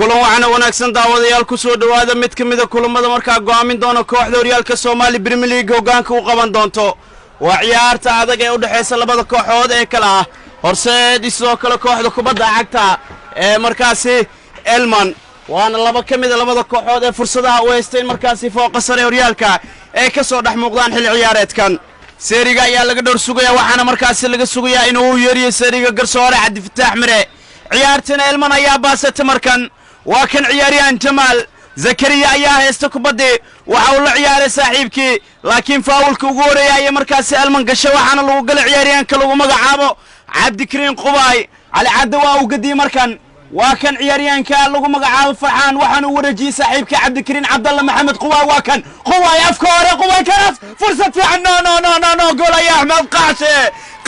Kulan waxaana wanaagsan daawadayaal, ku soo dhowaada mid ka mida kulamada markaa go'aamin doona kooxda horyaalka Soomaali Premier League hoggaanka u qaban doonto. Waa ciyaarta adag ee u dhexaysa labada kooxood ee kale ah Horseed iyo sidoo kale kooxda kubadda cagta ee markaasi Elman, waana laba ka mida labada kooxood ee fursadaha u haystay in markaasi fooqa sare horyaalka ay ka soo dhex muuqdaan xilli ciyaareedkan. Seeriga ayaa laga dhowr sugaya, waxaana markaasi laga sugayaa inuu u yeeriyo seeriga garsoore Cabdifataax Mire. Ciyaartina Elman ayaa baasatay. Markan waa kan ciyaaryahan Jamaal Zakariya ayaa haysta kubaddii, waxa uu la ciyaaray saaxiibkii, laakiin faawulka ugu horeeya ayay markaasi Elman gashay, waxaana lagu galay ciyaaryahanka lagu magacaabo Cabdikariin Qubaay. Cali Cadde waa uu gadiyey. Markan waa kan ciyaaryahanka lagu magacaabo Farxaan, waxaana uu wareejiyey saaxiibka Cabdikariin Cabdalla Maxamed Qubaay. Waa kan Qubaay, afka hore Qubaay, kanas fursad fiican! No, no, no, no, no! Gool ayaa Axmed Qaxshe,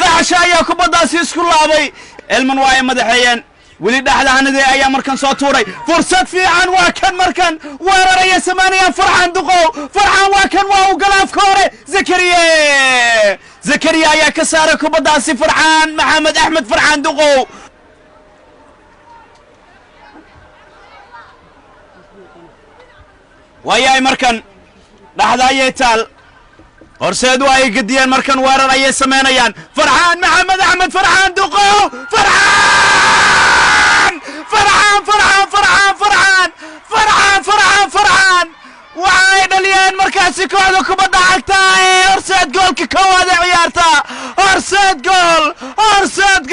Qaxshe ayaa kubaddaasi isku laabay. Elman waa ay madaxeeyeen weli. Dhexda hanadee ayaa markan soo tuuray, fursad fiican! Waa kan markan weeraraya samaanayaan Farxaan Duqow. Farxaan waa kan, waa uu gala afka hore. Zakariye, Zakariya ayaa ka saaray kubaddaasi Farxaan Maxamed Axmed Farxaan Duqow. Waayahay, markan dhexda ayay taal. Horseed waa ay gediyeen, markan weerar ayay samaynayaan. Farxaan Maxamed Axmed Farxaan Duqow, Farxaan, Farxaan, Farxaan, Farxaan, Farxaan, Farxaan, Farxaan, Farxaan! Waxa ay dhaliyeen markaasi kooxda kubadda cagta ee Horseed goolka koowaad ee ciyaarta. Horseed gool, Horseed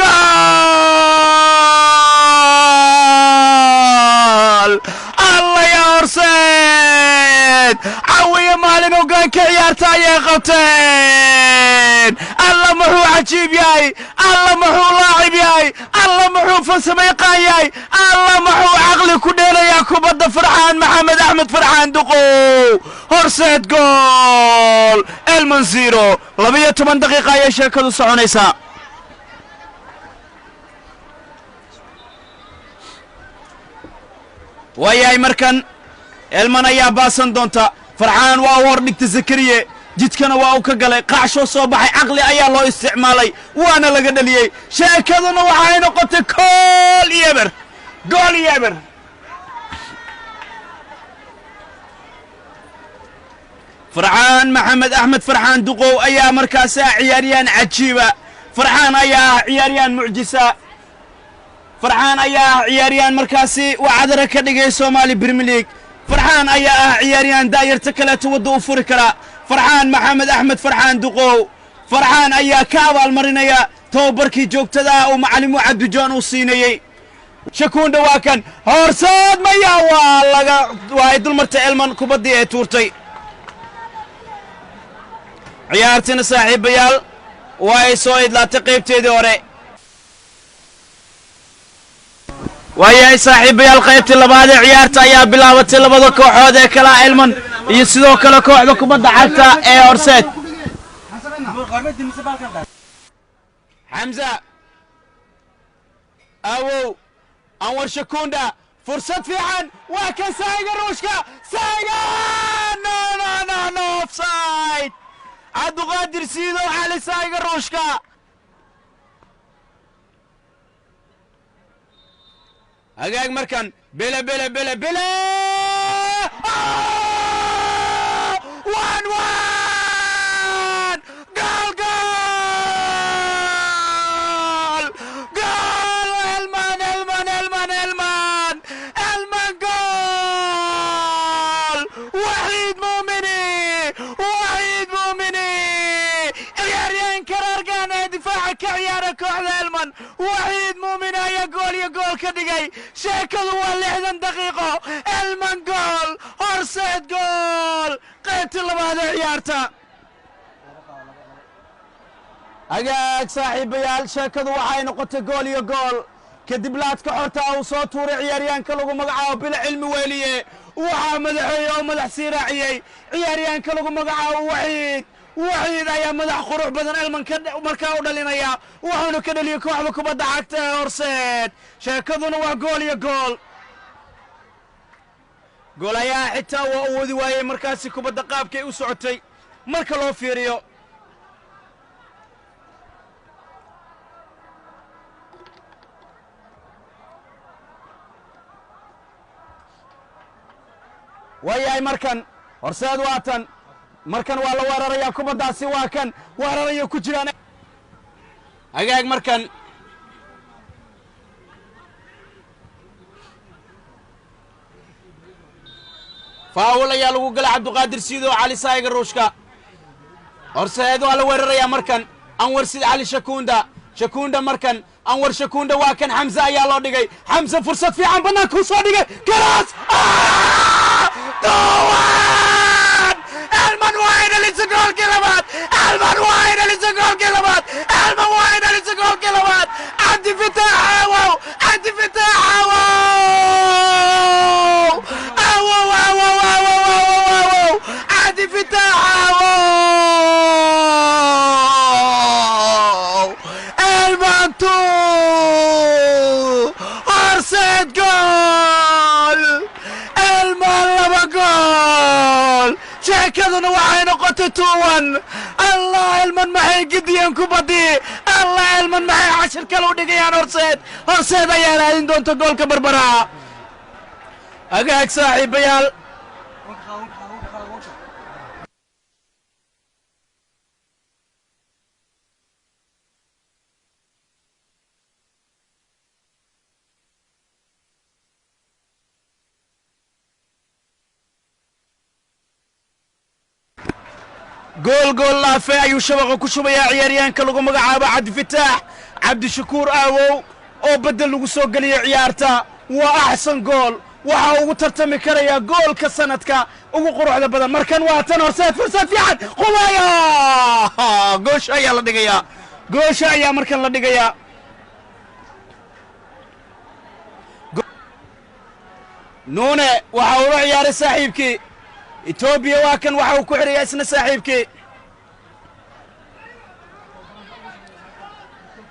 gool! Alla ya Horseed, cawiya maalin hoggaanka ciyaarta ayay qabteen. Alla muxuu cajiib yahay! Alla muxuu laacib yahay! Alla muxuu farsamo yaqaan yahay! Alla muxuu caqli ku dheelayaa kubadda Farxaan Maxamed Axmed Farxaan Duqow! Horseed gool, Elman zero. 12 daqiiqa ayay sheekadu soconaysaa. Waayahay, markan Elman ayaa baasan doonta. Farxaan waa u hordhigta Zakariye, jidkana waa uu ka galay. Qacshoo soo baxay, caqli ayaa loo isticmaalay, waana laga dhaliyey. Sheekaduna waxay noqotay gool iyo eber, gool iyo eber. Farxaan Maxamed Axmed Farxaan Duqow ayaa markaasi ah ciyaaryahan cajiiba. Farxaan ayaa ah ciyaaryahan mucjisa. Farxaan ayaa ah ciyaaryahan markaasi wacadara ka dhigay Soomaali Premier League. Farxaan ayaa ah ciyaaryahan daayarta kaleeto wadda u furi kara. Farxaan Maxamed Axmed Farxaan Duqow, Farxaan ayaa ka abaalmarinaya tababarkii joogtada ah uu macalimu Cabdijoon uu siinayey. Shakuunda waa kan. Horseed maya, waa laga, waa ay dulmartay Elman kubaddii ay tuurtay. Ciyaartina, saaxiibayaal, waa ay soo idlaatay qaybteedii hore. Waayahay, saaxiibayaal, qaybtii labaad ee ciyaarta ayaa bilaabatay. Labada kooxood ee kala Elman iyo sidoo kale kooxda kubadda cagta ee Horseed. Xamza awow Anwar Shakunda, fursad fiican! Waa kan Saaga Ruushka, Saaga! No, no, no, no, offside! Cabduqaadir Siidow Cali Saaga Ruushka. Hagaag, markan bele bele bele bele, 1-1! Goal, goal, goal! Elman, Elman, Elman, Elman, Elman, goal! Waxiid Muumini, Waxiid Muumini, ciyaaryahanka reergaan ee difaaca ka ciyaara kooxda Elman, Waxiid Muumini ayaa gool iyo gool ka dhigay. Sheekadu waa 60 daqiiqo. Elman gool, Horseed gool, qaybtii labaad ee ciyaarta. Hagaag, saaxiibayaal, sheekadu waxay noqotay gool iyo gool kadib laadka xorta uu soo tuuray ciyaaryahanka lagu magacaabo Bilo Cilmi Weeliye. Waxaa madaxeeye oo madax sii raaciyey ciyaaryahanka lagu magacaabo Waxiid. Waxiid ayaa madax qurux badan Elman ka markaa u dhalinaya, wuxuuna ka dhaliyey kooxda kubadda cagta ee Horseed. Sheekaduna waa gool iyo gool. Gool ayaa xitaa waa awoodi waayey markaasi kubadda qaabkay u socotay marka loo fiiriyo. Waayahay, markan Horseed waa tan, markan waa la weerarayaa kubaddaasi, waa kan weeraraya ku jiraan. Hagaag, markan foul ayaa lagu galay Cabdiqaadir Siido Cali Saayiga Ruushka. Horseed waa la weerarayaa markan. Anwar Sid Cali Shakunda, Shakunda markan, Anwar Shakunda, waa kan Xamse ayaa loo dhigay. Xamse fursad fiican bannaanka u soo dhigay, karaas 2-1. Elman waa ay dhalisa goolkii labaad! Elman waa ay dhalisa goolkii labaad! Elman waa ay dhalisa goolkii labaad! Cabdi Fitaax Aawow, Cabdi Fitaax Aawow, Aawow, Aawow, Aawow, Aawow, Aawow, Cabdi Fitaax Aawow! Elman 2, Horseed gool! Elman 2 gool, sheekaduna waxay noqotay 2-1. Allah, Elman maxay gidiyeen kubaddii! Allah, Elman maxay cashir kale u dhigayaan Horseed! Horseed ayaa raadin doonta goolka barbara. Agaag, saaxiibayaal. Gool gool laafe ayuu shabaqa ku shubayaa ciyaaryahanka lagu magacaabo Cabdifataax Cabdishakuur Aawow oo beddel lagu soo geliyey ciyaarta. Waa axsan gool, waxa ugu tartami karayaa goolka sanadka ugu quruxda badan. Markan waa tan Horseed, fursad fiican, qubaya, goosha ayaa la dhigayaa, goosha ayaa markan la dhigayaa. Nuune waxa ula ciyaaray saaxiibkii Etoobiya, waa kan, waxa uu ku xidhayaa isna saaxiibkii.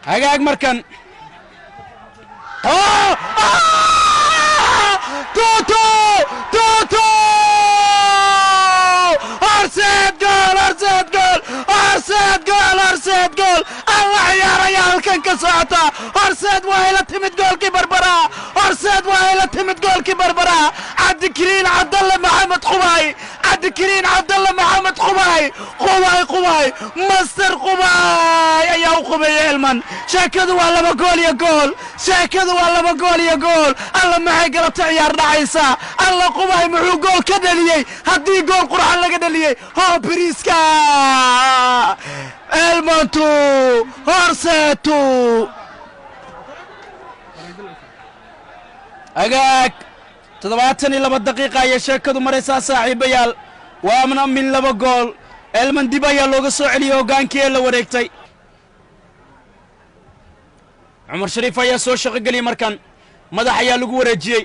Hagaag, markan 2-2, 2-2! Horseed gool, Horseed gool, Horseed gool, Horseed gool! Alla, ciyaar ayaa halkan ka socota! Horseed waa ila timid goolkii barbara! Horseed waa ila timid goolkii barbara! Cabdikariin Cabdalle Maxamed Qubay, Cabdikariin Cabdalle Maxamed Qubay, Qubay, Qubay, master Qubay ayaa u qubeeyey Elman. Sheekadu waa 2 gool iyo gool, sheekadu waa 2 gool iyo gool. Alla, maxay galabta ciyaar dhacaysa! Alla, Qubay muxuu gool ka dhaliyey! Haddii gool qurxan laga dhaliyey, hoo biriiska! Elman 2, Horseed 2. Agaag, 72 daqiiqa ayay sheekadu maraysaa, saaxiibayaal. Waamna min 2 gool. Elman dib ayaa looga soo celiyey hoggaankii ee la wareegtay. Cumar Shariif ayaa soo shaqogeliyey, markan madax ayaa lagu wareejiyey.